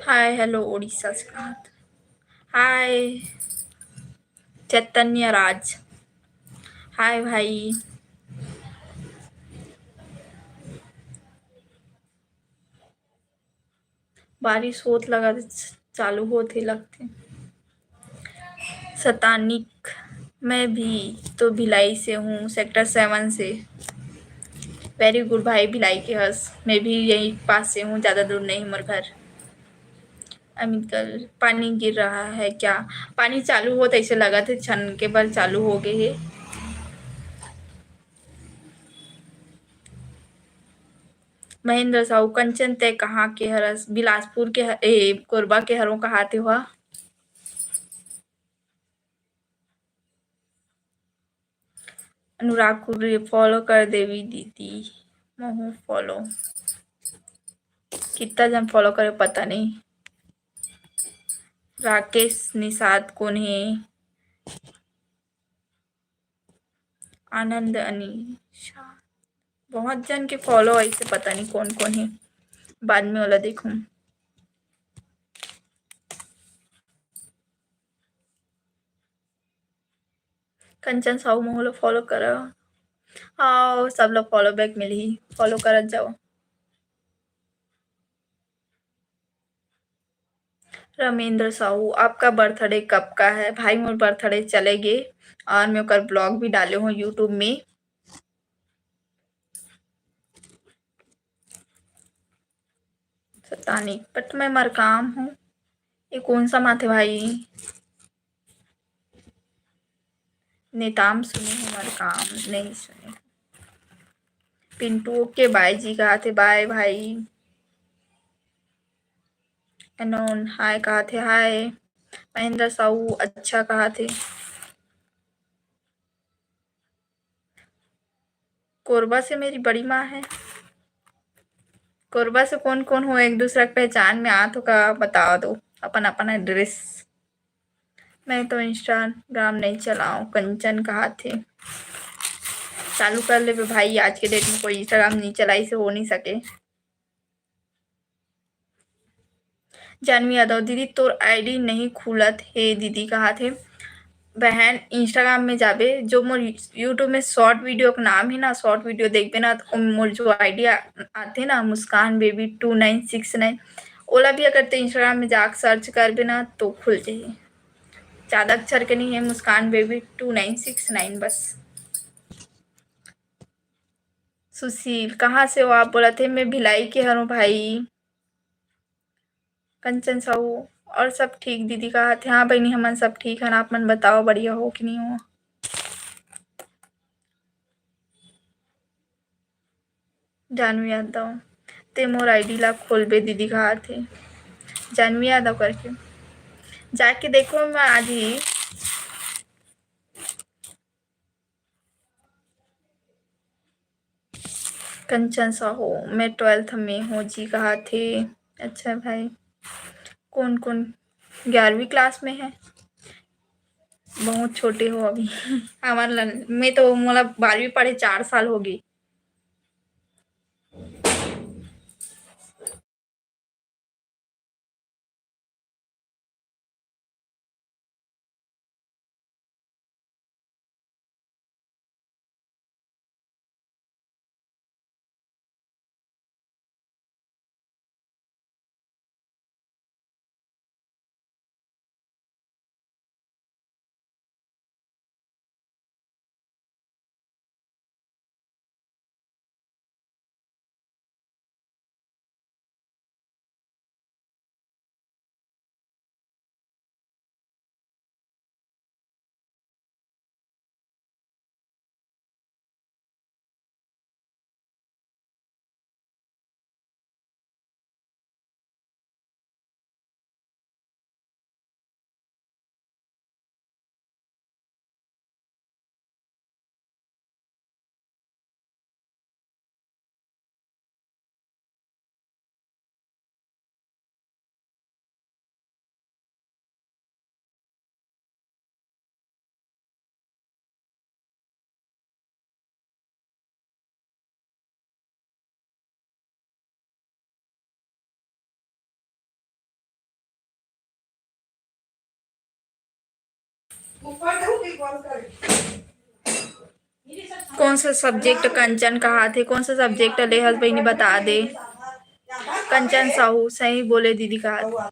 हाय, hello उड़ीसा से कहाथे। हाय चैतन्य राज। हाय भाई। बारिश होत लगत हे, चालू होत हे लगथे। सतानिक, मैं भी तो भिलाई से हूँ, sector seven से। Very good भाई, भिलाई के हस। मैं भी यही पास से हूँ, ज्यादा दूर नहीं मोर घर। अमित कर, पानी गिर रहा है क्या? पानी चालू होत ऐसे लगत हे, छन के बर चालू हो गए हे। महेंद्र साहू, कंचन, तै कहाँ के हरस? बिलासपुर के ह-, ए, कोरबा के हरों कहाथे हुआ। अनुराग कुर्री, follow कर देवी दीदी, महू follow। कितना जन follow करे पता नहीं। राकेश निषाद कौन है? आनंद अनिशा, बहुत जन के follow ऐसे पता नहीं कौन कौन है, बाद में वाला देखूं। कंचन साहू मोहला follow करा। आओ, सब लोग follow back मिलही, follow करत जाओ। रमेंद्र साहू, आपका birthday कब का है? भाई, मोर birthday चले गे और मैं ओकर vlog भी डाले हूँ YouTube में। सतानी, but मैं मरकाम हूँ। ये कौन सा माथे भाई? नेताम सुने हूँ, मरकाम नहीं सुने। पिंटू, OK, bye जी कहाथे, bye भाई। एनोन, हाय कहाथे, हाय। महेंद्र साहू, अच्छा कहाथे। कोरबा से मेरी बड़ी माँ है। कोरबा से कौन कौन हो, एक दूसरा के पहचान में आत हो का, बता दो अपन अपन address। मैं तो Instagram नहीं चलाऊं, कंचन कहाथे। चालू कर लेबे भाई, आज के date में कोई Instagram नहीं चलाई से हो नहीं सके। जानवी यादव, दीदी तोर ID नहीं खुलत हे दीदी कहाथे। बहन, Instagram में जाबे, जो मोर YouTube में short video के नाम है ना, short video देखबे ना, तो मोर जो ID आ-, आथे ना, मुस्कान baby two nine six nine, ओला भी अगर ते Instagram में जाके search करबे ना तो खुल जाही। ज्यादा अक्षर के नहीं है, Muskan baby two nine six nine बस। सुशील, कहाँ से हो आप? बोलथे, मैं भिलाई के हरों भाई। कंचन साहू, और सब ठीक दीदी कहाथे? हाँ बहिनी, हमन सब ठीक हन, आप मन बताओ, बढ़िया हो कि नहीं हो? जानवी यादव, ते मोर ID ला खोलबे दीदी कहाथे, जानवी यादव करके। जाके देखो, मैं आज ही कंचन साहू, मैं twelfth में हूँ जी कहाथे। अच्छा भाई, कौन कौन ग्यारहवीं class में है? बहुत छोटे हो अभी। हमार लन-, मैं तो, मोला बारहवीं पढ़े चार साल हो गई। कौन सा सब्जेक्ट, कंचन कहाथे, कौन सा सब्जेक्ट ले हस बहिनी, बता दे। कंचन साहू, सही बोले दीदी कहाथे।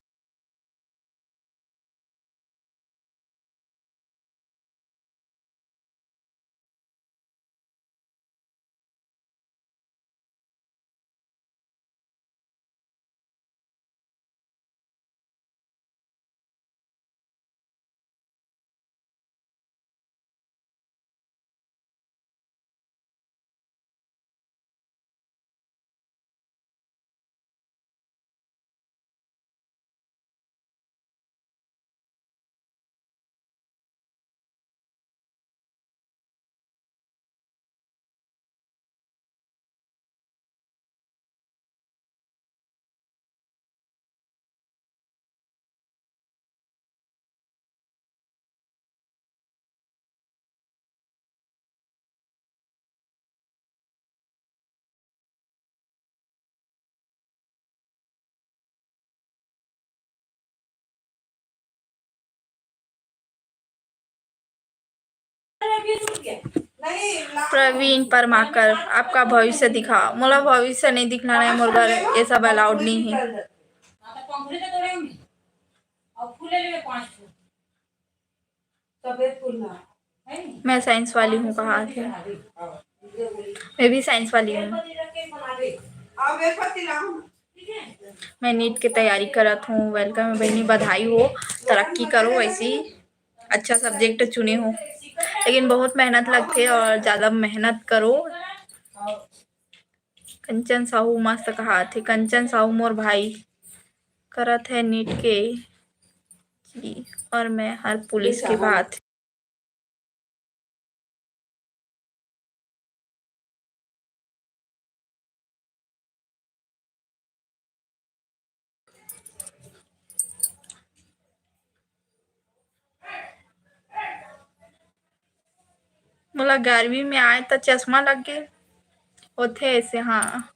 प्रवीण परमाकर, आपका भविष्य दिखा। मोला भविष्य नहीं दिखना है, मोर बर ये सब अलाउड नहीं है। मैं साइंस वाली हूँ, कहा थे। मैं भी साइंस वाली हूँ। मैं नीट की तैयारी करत हूँ। वेलकम है बहनी, बधाई हो, तरक्की करो, वैसे ही अच्छा सब्जेक्ट चुने हो, लेकिन बहुत मेहनत लगथे और ज़्यादा मेहनत करो। कंचन साहू मस्त कहाथे। कंचन साहू मोर भाई करत है नीट के जी, और मैं हर पुलिस के बात। मोला ग्यारहवीं में आए त चश्मा लग गे होथे ऐसे। हाँ,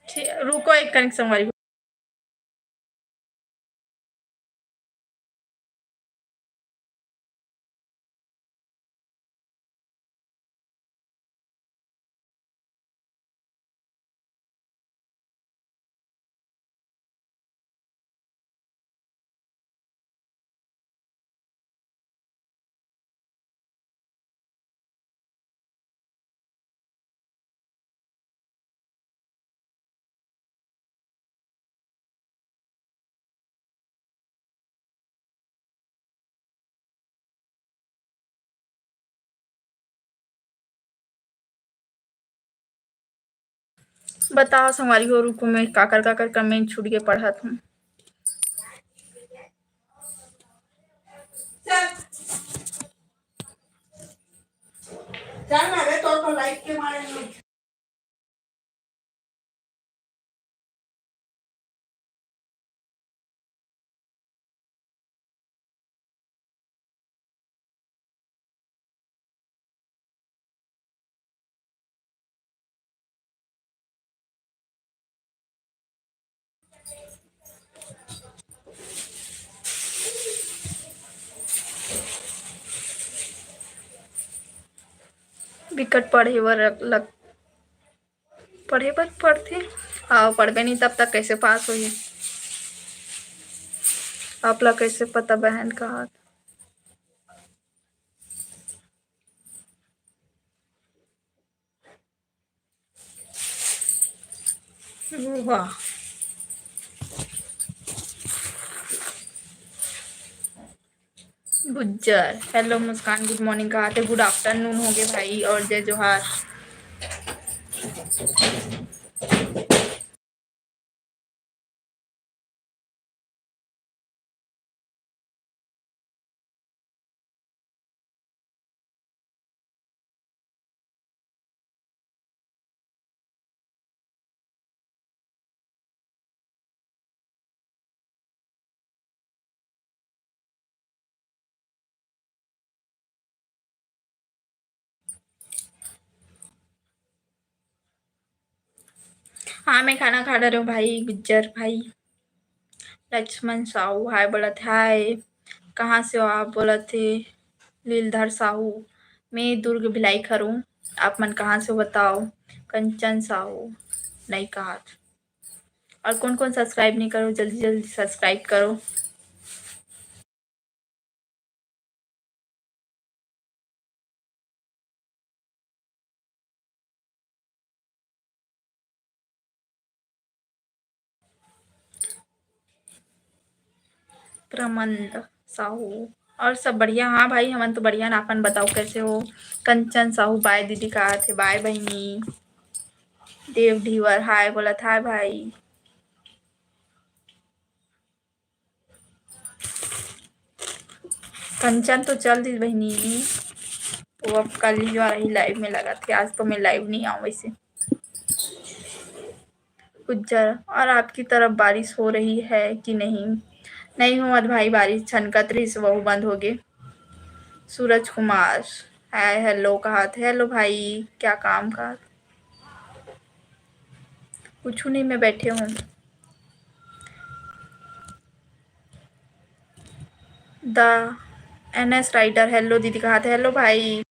ठीक, रुको, एक कनिक संगवारी। बताओ संगवारी हो, रुको, मैं काकर काकर कमेंट छूट के पढ़त हूँ। चल। चल ना रे, तोर तो लाइक के मारे नहीं। बिकट पढ़े बर लग, पढ़े बर पढ़थे, अउ पढ़बे नहीं तब तक कैसे पास होही? आप ला कैसे पता बहन कहा? वाह। गुज्जर, हेलो मुस्कान, गुड मॉर्निंग कहा थे, गुड आफ्टरनून हो गए भाई, और जय जोहार। हाँ, मैं खाना खा डरे हूँ भाई, गुज्जर भाई। लक्ष्मण साहू हाय बोलत हे, हाय। कहाँ से हो आप? बोलत हे लीलधर साहू, मैं दुर्ग भिलाई खरूँ, आप मन कहाँ से हो बताओ? कंचन साहू, नहीं कहा। और कौन कौन subscribe नहीं करो, जल्दी जल्दी subscribe करो। प्रमंद साहू, और सब बढ़िया? हाँ भाई, हमन तो बढ़िया ना, अपन बताओ कैसे हो? कंचन साहू, बाय दीदी कहा थे, बाय बहिनी। देव ढीवर हाय बोलत, हाय भाई। कंचन तो चल दी बहिनी, वो अब कल ही जो रही live में लगा थे, आज तो मैं live नहीं आऊँ वैसे। गुज्जर, और आपकी तरफ बारिश हो रही है कि नहीं? नहीं हो मत भाई, बारिश छनकत रही से वहू बंद हो गए। सूरज कुमार हाय हेलो कहा थे, हेलो भाई, क्या काम का? कुछ नहीं, मैं बैठे हूँ। The N S rider hello दीदी कहा थे, हेलो भाई।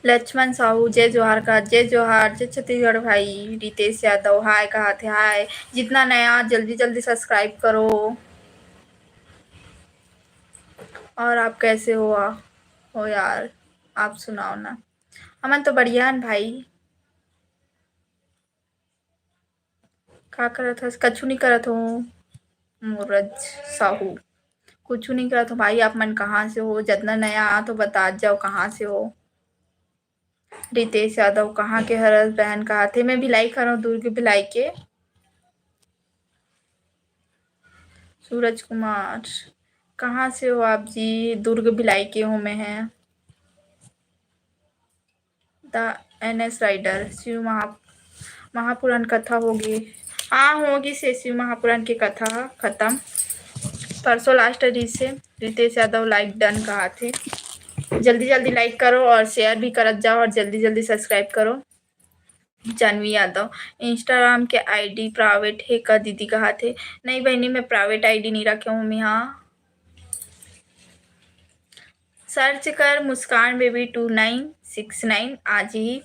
लक्ष्मण साहू जय जोहार का, जय जोहार, जय छत्तीसगढ़ भाई। रितेश यादव हाय कहा थे, हाय। जितना नया जल्दी जल्दी subscribe करो। और आप कैसे हो आ, हो यार, आप सुनाओ ना। हमन तो बढ़िया हन भाई। का करत हस? कछु नहीं करत हूँ। मूरज साहू, कुछ नहीं करत हूँ भाई। आप मन कहाँ से हो? जितना नया आ तो बता जाओ कहाँ से हो। रितेश यादव कहाँ के हरस बहन कहा थे? मैं भिलाई खरव, दुर्ग भिलाई के। सूरज कुमार कहाँ से हो आप जी? दुर्ग भिलाई के हूँ मैं है। The N S rider Shiv महा महापुराण कथा होगी। हाँ होगी से शिव महापुराण की कथा खत्म। परसों last रही से। रितेश यादव like done कहा थे। जल्दी जल्दी like करो और share भी करत जाओ और जल्दी जल्दी subscribe करो। जानवी यादव Instagram के ID private हे का दीदी कहा थे? नहीं बहनी, मैं private ID नहीं रखे हूँ मैं। हाँ search कर मुस्कान baby two nine six nine आज ही।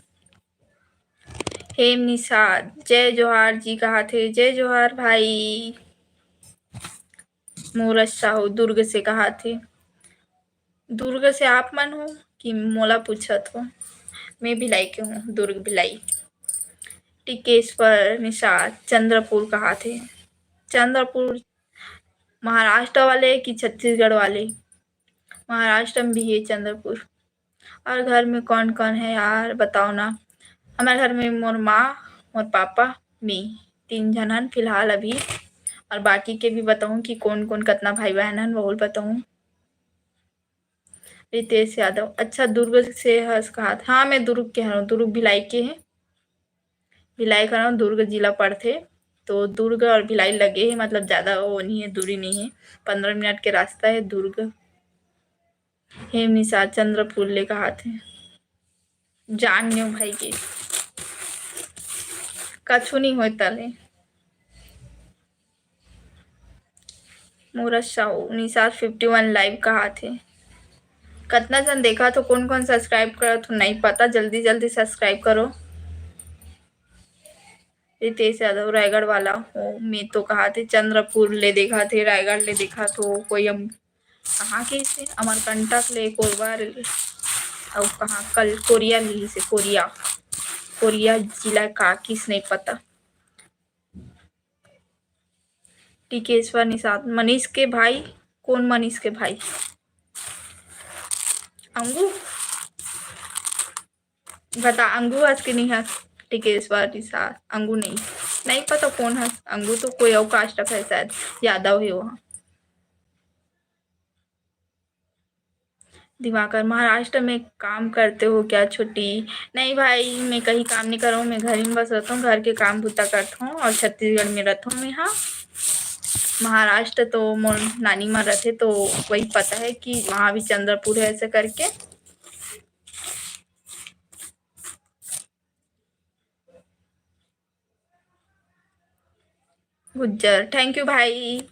हेम निषाद जय जोहार जी कहा थे, जय जोहार भाई। मूरज साहू दुर्ग से कहा थे। दुर्ग से आप मन हो कि मोला पूछत हो? मैं भिलाई के हूँ, दुर्ग भिलाई। टिकेश्वर निषाद चंद्रपुर कहा थे। चंद्रपुर महाराष्ट्र वाले कि छत्तीसगढ़ वाले? महाराष्ट्र में भी है चंद्रपुर। और घर में कौन कौन है यार, बताओ ना। हमारे घर में मोर माँ, मोर पापा, मी, तीन झन हन फिलहाल अभी। और बाकी के भी बताऊँ कि कौन कौन, कितना भाई बहन हन, वो बताऊँ। रितेश यादव अच्छा दुर्ग से हस कहा था। हाँ मैं दुर्ग के हूँ, दुर्ग भिलाई के है। भिलाई का नाम दुर्ग जिला पड़थे, तो दुर्ग और भिलाई लगे है, मतलब ज्यादा वो नहीं है, दूरी नहीं है, पंद्रह मिनट के रास्ता है दुर्ग। हेम निषाद चंद्रपुर ले कहा थे, जान न्यू भाई के कछु नहीं होय तले। मोरा Sahu Nishad fifty one live कहा थे। कतना जन देखा तो कौन कौन subscribe करा तो नहीं पता, जल्दी जल्दी subscribe करो। रितेश यादव रायगढ़ वाला हो, मैं तो कहा थे चंद्रपुर ले देखा थे, रायगढ़ ले देखा तो कोई हम कहाँ के से अमरकंटक ले कोरबा ले, अउ कहाँ कल कोरिया ले से कोरिया, कोरिया जिला का किस नहीं पता। टिकेश्वर निषाद मनीष के भाई, कौन मनीष के भाई? अंगू बता, अंगू हस कि नहीं हस? टिकेश्वर निषाद अंगू नहीं, नहीं पता कौन हस अंगू, तो कोई और caste of है शायद, यादव है वहाँ। दिवाकर महाराष्ट्र में काम करते हो क्या छोटी? नहीं भाई, मैं कहीं काम नहीं कर रहा हूँ, मैं घर ही में बस रहता हूँ, घर के काम बुता करता हूँ और छत्तीसगढ़ में रहता हूँ मैं। हाँ महाराष्ट्र तो मोर नानी मन रथे, तो वही पता है कि वहाँ भी चंद्रपुर है ऐसे करके। गुज्जर, thank you भाई।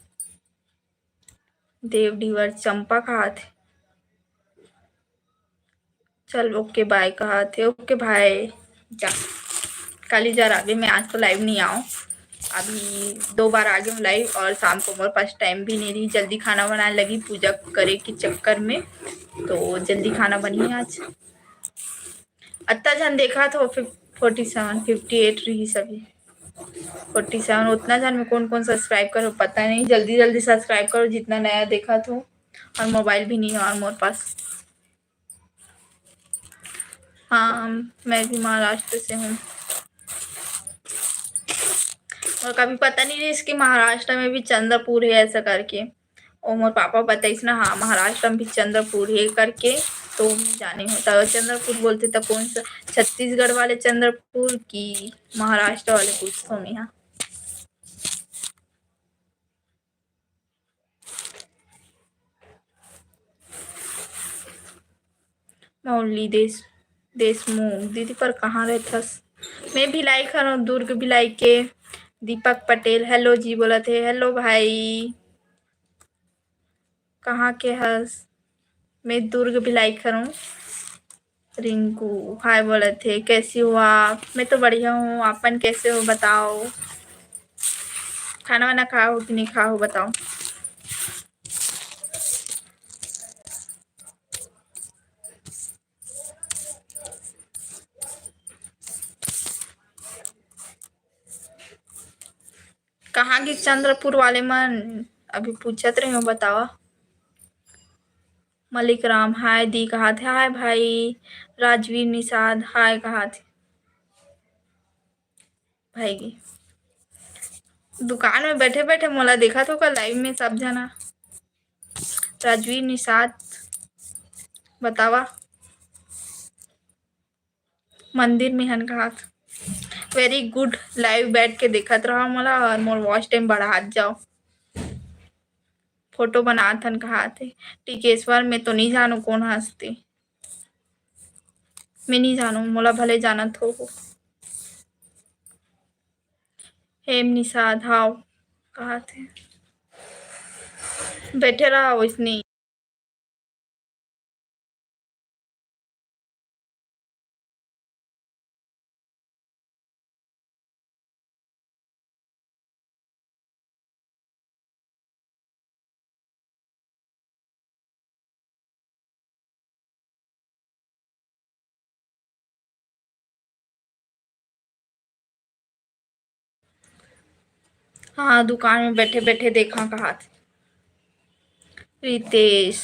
देव डीवर चंपा कहाथे। चल, OK, bye कहाथे। OK भाई, जा, काली जा राबे, मैं आज तो live नहीं आऊँ। अभी दो बार आ गई हूँ live, और शाम को मोर पास time भी नहीं रही, जल्दी खाना बनाने लगी पूजा करे के चक्कर में, तो जल्दी खाना बनी आज। अत्ता झन देखा थो, फिर forty seven, fifty eight रही सभी। Forty seven, उतना झन में कौन कौन subscribe करो पता नहीं। जल्दी जल्दी subscribe करो जितना नया देखा थो। और mobile भी नहीं है और मोर पास। हाँ, मैं भी महाराष्ट्र से हूँ। और कभी पता नहीं रही इसके महाराष्ट्र में भी चंद्रपुर है ऐसा करके। और मोर पापा बताइस ना, हाँ, महाराष्ट्र में भी चंद्रपुर है करके, तो मैं जाने हूँ। तो चंद्रपुर बोलते तो कौन सा, छत्तीसगढ़ वाले चंद्रपुर की महाराष्ट्र वाले पूछतो मैं, हाँ। मौली देश, देशमुख दीदी, पर कहाँ रहथस? मैं भिलाई खरौं, दुर्ग भिलाई के। दीपक पटेल, hello जी बोलत हे। Hello भाई, कहाँ के हस? मैं दुर्ग भिलाई खरौं। रिंकू hi बोलत हे, कैसी हो आप? मैं तो बढ़िया हूँ, आपन कैसे हो बताओ? खाना वाना खाओ कि नहीं खाओ बताओ? कहाँ गिस चंद्रपुर वाले मन? अभी पूछत रहे हो, बतावा। मलिक राम hi दी कहाथे, hi भाई। राजवीर निषाद hi कहाथे। भाई, दुकान में बैठे बैठे मोला देखा थो का live में सब जना? राजवीर निषाद बतावा। मंदिर में हन कहाथे। Very good, live बैठ के देखत रहा मोला और मोर watch time बढ़ात जाओ। फोटो बनात हन कहाथे। टिकेश्वर, मैं तो नहीं जानू कौन हस्ती। मैं नहीं जानू, मोला भले जानत हो। हेम निषाद हाव कहाथे। बैठे रहा वैसने। हाँ, दुकान में बैठे बैठे देखा कहाथे। रितेश,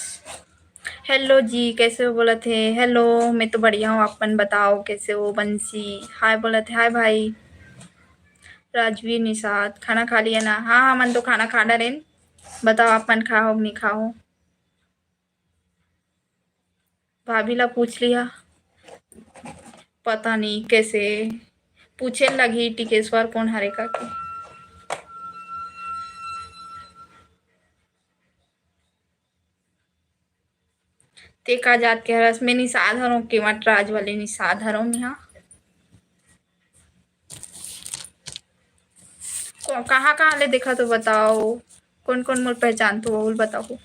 hello जी, कैसे हो बोलत हे। Hello, मैं तो बढ़िया हूँ, अपन बताओ कैसे हो। बंसी hi बोलत हे, hi भाई। राजवीर निषाद, खाना खा लिया ना? हाँ, हमन तो खाना खा डरेन। बताओ, अपन खा हो कि नहीं खा हो? भाभी ला पूछ लिया, पता नहीं कैसे पूछे लगही टिकेश्वर कौन हरे करके। ते का जात के हरस? मैं निषाद हरों, केवट राज वाले निषाद हरों मैं, हाँ। को-, कहाँ कहाँ ले देखा तो बताओ, कौन कौन मोर पहचान तो वो बताओ।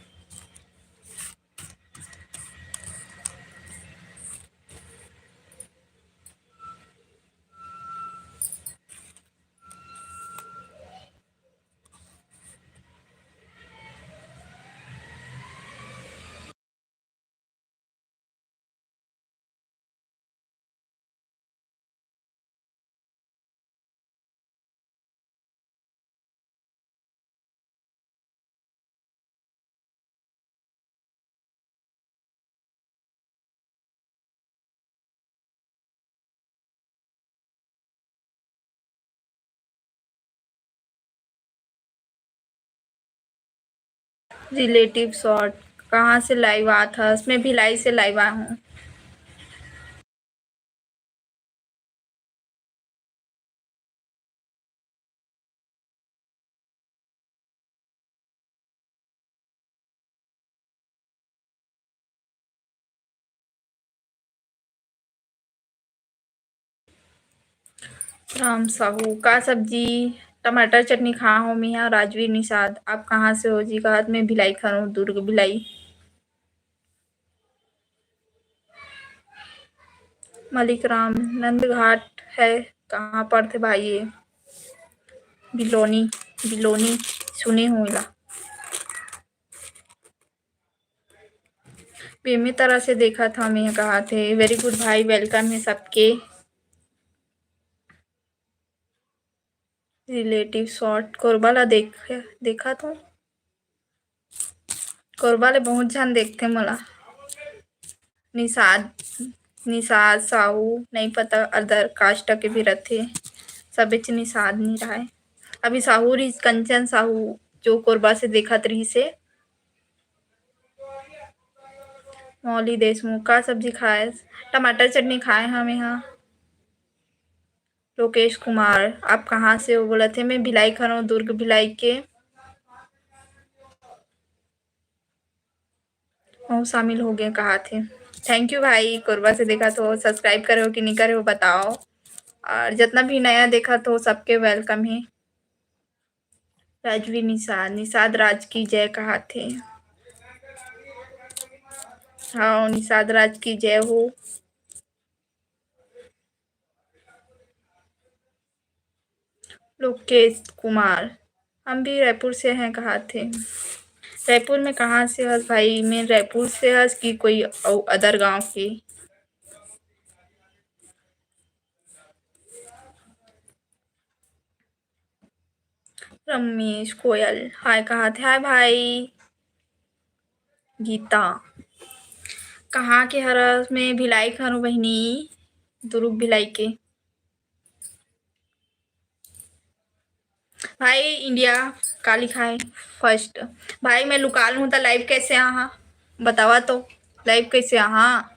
Relative shot, कहाँ से live आत हस? मैं भिलाई से live आए हूँ। राम साहू, का सब्जी? टमाटर चटनी खाए हों मैं हा। राजवीर निषाद, आप कहाँ से हो जी? कहाथे मैं भिलाई के हरों, दुर्ग भिलाई। मलिक राम, नंदघाट हे, कहाँ पड़थे भाई ये? बिलोनी, बिलोनी सुने हों एला। बेमेतरा से देखत हँव मैं हा, कहाथे। Very good भाई, welcome हे सबके। Relative shot, कोरबा ला देख, देखत हों। कोरबा ले बहुत झन देखथे मोला। निषाद, निषाद साहू, नहीं पता, other caste के भी रथे, सबेच निषाद नहीं रहे। अभी साहू रहिस, कंचन साहू, जो कोरबा से देखत रहिसे। मौली देशमुख, का सब्जी खाएस? टमाटर चटनी खाए हँव मैं हा। लोकेश कुमार, आप कहाँ से हो? बोलथे, मैं भिलाई के हरों, दुर्ग भिलाई के। अउ शामिल हो गए कहाथे। Thank you भाई, कोरबा से देखत हो, subscribe करे हो कि नहीं करे हो बताओ। और जितना भी नया देखत हो सबके welcome हे। राजवीर निषाद, निषाद राज की जय कहाथे। हाँ, निषाद राज की जय हो। लोकेश कुमार, हम भी रायपुर से हैं कहाथे। रायपुर में कहाँ से हस भाई? मैं रायपुर से हस कि कोई अउ other गाँव के? रमेश कोयल, हाय कहाथे, हाय भाई। गीता, कहाँ के हरस? मैं भिलाई के हरों बहिनी, दुर्ग भिलाई के। भाई, India का लिखाय first? भाई, मैं लुका लूँ त live कैसे आहा? बतावा तो, live कैसे आहा?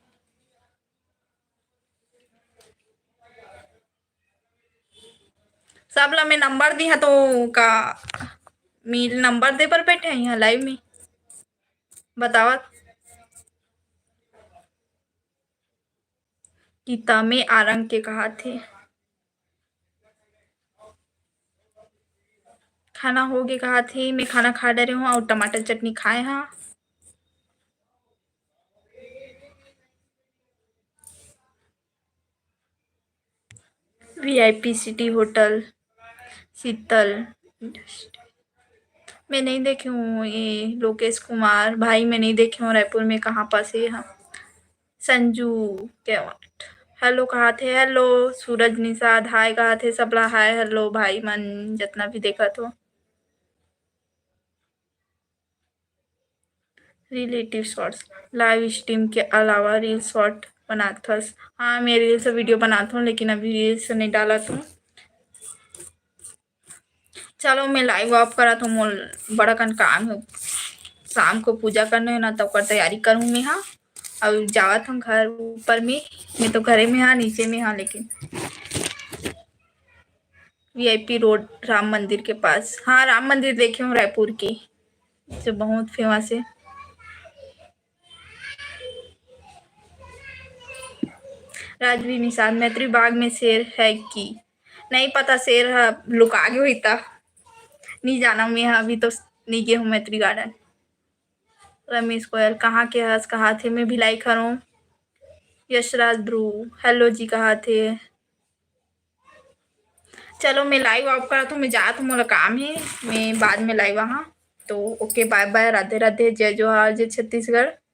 सब ला मैं number दी हा तो का मिल number दे बर बैठे हैं यहाँ live में? बतावा। गीता, मैं आरंग के कहाथे। खाना हो गे कहाथे, मैं खाना खा डरे हूँ और टमाटर चटनी खाए हाँ। VIP City Hotel, शीतल। मैं नहीं देखे हूँ ये लोकेश कुमार भाई, मैं नहीं देखे हूँ रायपुर में कहाँ पास है यहाँ। संजू केवट hello कहाथे, hello सूरज निषाद hi कहाथे, सबला hi hello भाई मन जितना भी देखत हो। Relative shorts, live stream के अलावा reel short बनाथस? हाँ, मैं reels video बनात हूँ, लेकिन अभी reels नहीं डालत हूँ। चलो, मैं live off करत हूँ, मोर बड़ा कन काम है, शाम को पूजा करना है ना, तब कर तैयारी करूँ मैं। हाँ, अब जावत हूँ घर ऊपर में, मैं तो घरे में हाँ, नीचे में हाँ, लेकिन VIP road राम मंदिर के पास। हाँ, राम मंदिर देखे हूँ रायपुर की, जो बहुत famous है। राजवीर निषाद, मैत्री बाग में शेर है कि नहीं पता, शेर ह लुका गे होही त। नहीं जाना मैं ह, अभी तो नहीं गे हूँ मैत्री garden। रमेश गोयल, कहाँ के हस? कहाथे, मैं भिलाई के हरों। यशराज ध्रुव, hello जी, कहाथे। चलो, मैं live off करत हूँ, मैं जात हूँ, मोला काम है, मैं बाद में live आहा। तो OK, bye bye, Radhe Radhe, जय जोहार, जय छत्तीसगढ़।